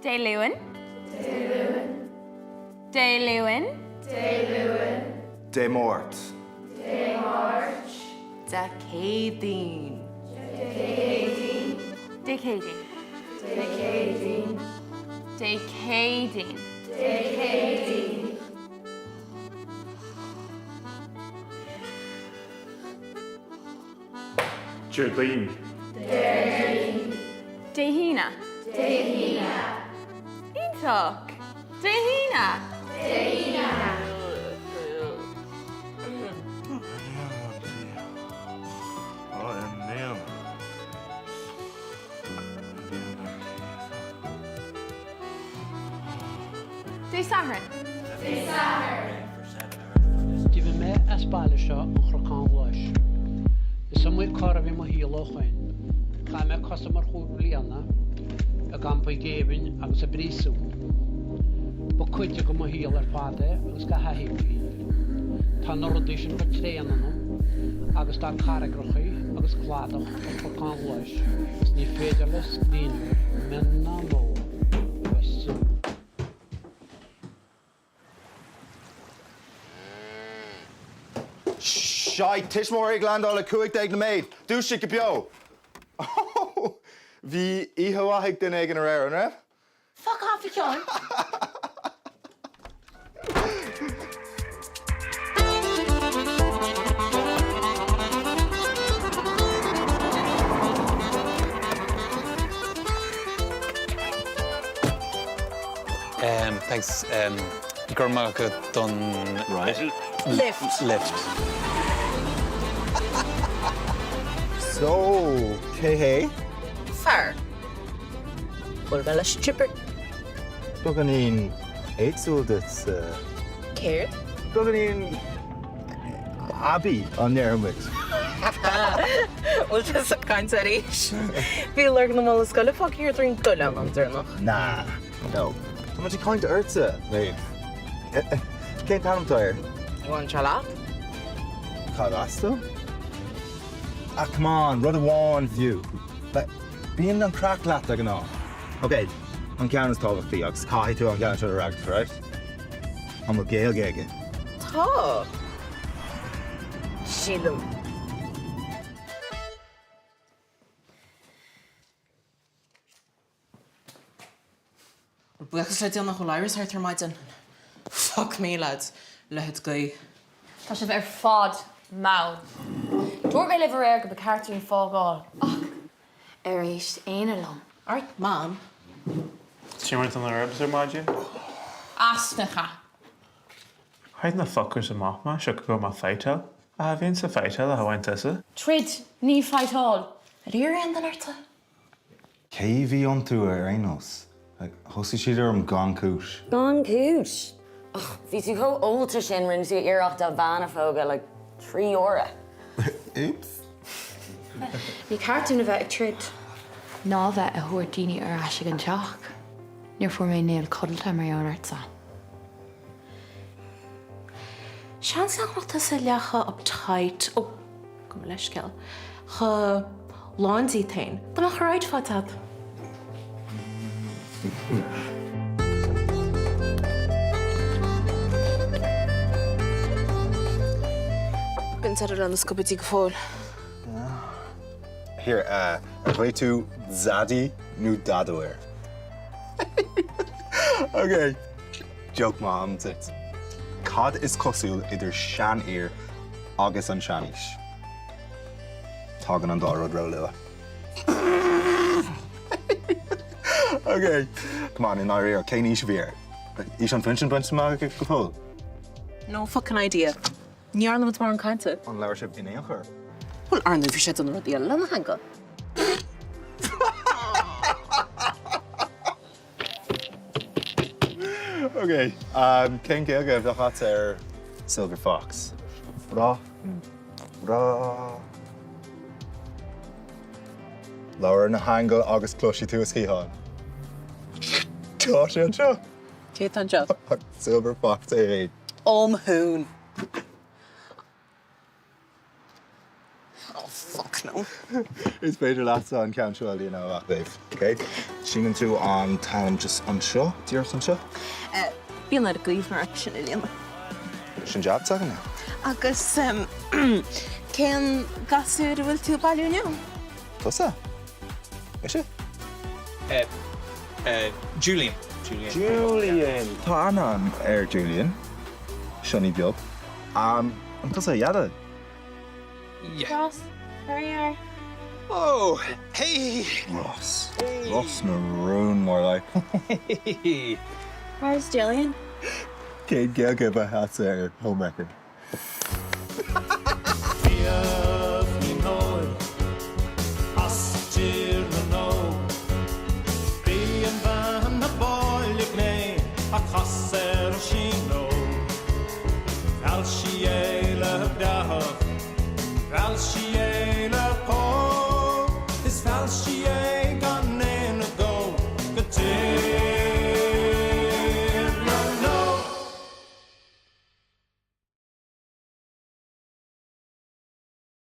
Dé Luain. Dé Luain. Dé Luain. Dé Luain. Dé Máirt. Dé Máirt. Dé Céadaoin. Dé Céadaoin. Dé Céadaoin. Dé Céadaoin. Dé Céadaoin. Dé Céadaoin. Déardaoin. Déardaoin. Dé hAoine. Dé hAoine. Iontach! Dé hAoine! Dé hAoine. Dé Sathairn. Dé Sathairn. D'imigh mé as baile seo an Chnocáin Ghlais. Is iomaí cor a bhí i mo shaol ó shoin. Chaith mé cosamh mar chúig bliana i gcampaí géibhinn agus i bpríosún. Ba cuid de mo shaol ar fad é agus go haithíocaí. Tá na rudaí sin go tréan ionam agus tá carraigreachaí agus cladach an Chnocáin Ghlais is ní féidir le scríbhneoir, mion ná mór, a bheith súil. Shite, tuismitheoirí ag landáil i 15 noiméad! Dúisigh go beo! Oh! Bhí oíche mhaith ag duine éigin aréir, an raibh? Fuck off, a Sheáin! Thanks. Go raibh maith agat don Ride? Lift. Lift. So, cé hé? Fear. Bhuail mé leis an chipper. Beagáinín éagsúil duit. Céard? Beagáinín aibí, an ndéarfaidh muid. Bhfuil tusa ag caint arís? Bhí lorg na mála scoile fágtha thiar tar an dtoileán an deireanach. Nah, no. Tá muid ag caint ortsa, Maeve. Cén t-ainm atá air? Bhain sé leat? Cad as dó? Ah, come on, rud amháin fiú. Bíonn an craic leat de ghnáth. Ok, an ceann is tábhachtaí, agus caithfidh tú an ceann seo a fhreagairt, right? An bhfuil Gaeilge aige? Tá. Sílim. Buíochas le Dia nach bhfuil Iris thart ar maidin. Fuck me lads, leithead gaoth. Tá sibh ar fad mall. Dúirt mé libh aréir go ba ceart dúinn fágáil ach ar éist éinne liom? Alright Mam. Simmered on the ribs ar maidin. Easnacha. Chaith na fuckers amach mé siocair go raibh mé ag fightáil. Ach a bhíonn sa fightáil a bhain tusa. Troid, ní fightáil. Ar iarr aon duine ort? Cé a bhí iontu ar aon nós? Thosaigh siad orm gan chúis. Gan chúis? Ach bhí tú chomh ólta sin rinne tú iarracht do bhean a phógadh like 3 huaire. Oops. Ní ceart dúinn a bheith ag troid. Ná a bheith ag thabhairt daoine ar ais ag an teach. Níor fuair mé néal codlata mar gheall ortsa. Seans nach mbeadh tusa leath chomh uptight, ó, gabh mo leithscéal, chomh lán díot féin, dá mbeadh ride faighte agat. Bíonn deireadh le na scubaidí go fóill. Here, ar ghlaoigh tú Zaidí nó Daideo air? Ok. Joke maith agam duit. Cad is cosúil idir seanfhear agus an seanaois? Tagann an dá rud róluath. Ok, come on, i ndáiríre, cén aois a bhí air? Aois an phinsin bainte amach aige go fóill? No fucking idea. Ní dhearna muid mórán cainte. An labhair sibh in aon chor? Bhuel, ar ndóigh bhí sé ag déanamh rudaí eile lena theanga. Ok, cén Gaeilge a bheadh agat ar Silver Fox? Ra. Ra. Labhair na haingil agus cloisfidh tú a sciatháin. Tá sé anseo! Cé atá anseo? Silver Fox é féin. Ó mo thún! Oh fuck no. Is féidir leatsa an ceann seo a líonadh amach, Dave. Ok? Síneann tú an t-ainm just anseo, díreach anseo. Bíonn ar an gcuimhne ort sin a líonadh. Sin jab s'againne. Agus cén gasúr a bhfuil tú ag bailiú inniu? Tusa? Mise? Julian. Julian! Tá aithne agam ar Julian. Seonie beag. An tusa a dhaid? Yeah. Ross, where you are? Oh, hey! Ross. Ros na Rún, more like. Where's Julian? Cén Gaeilge ba mheasa ar Homewrecker?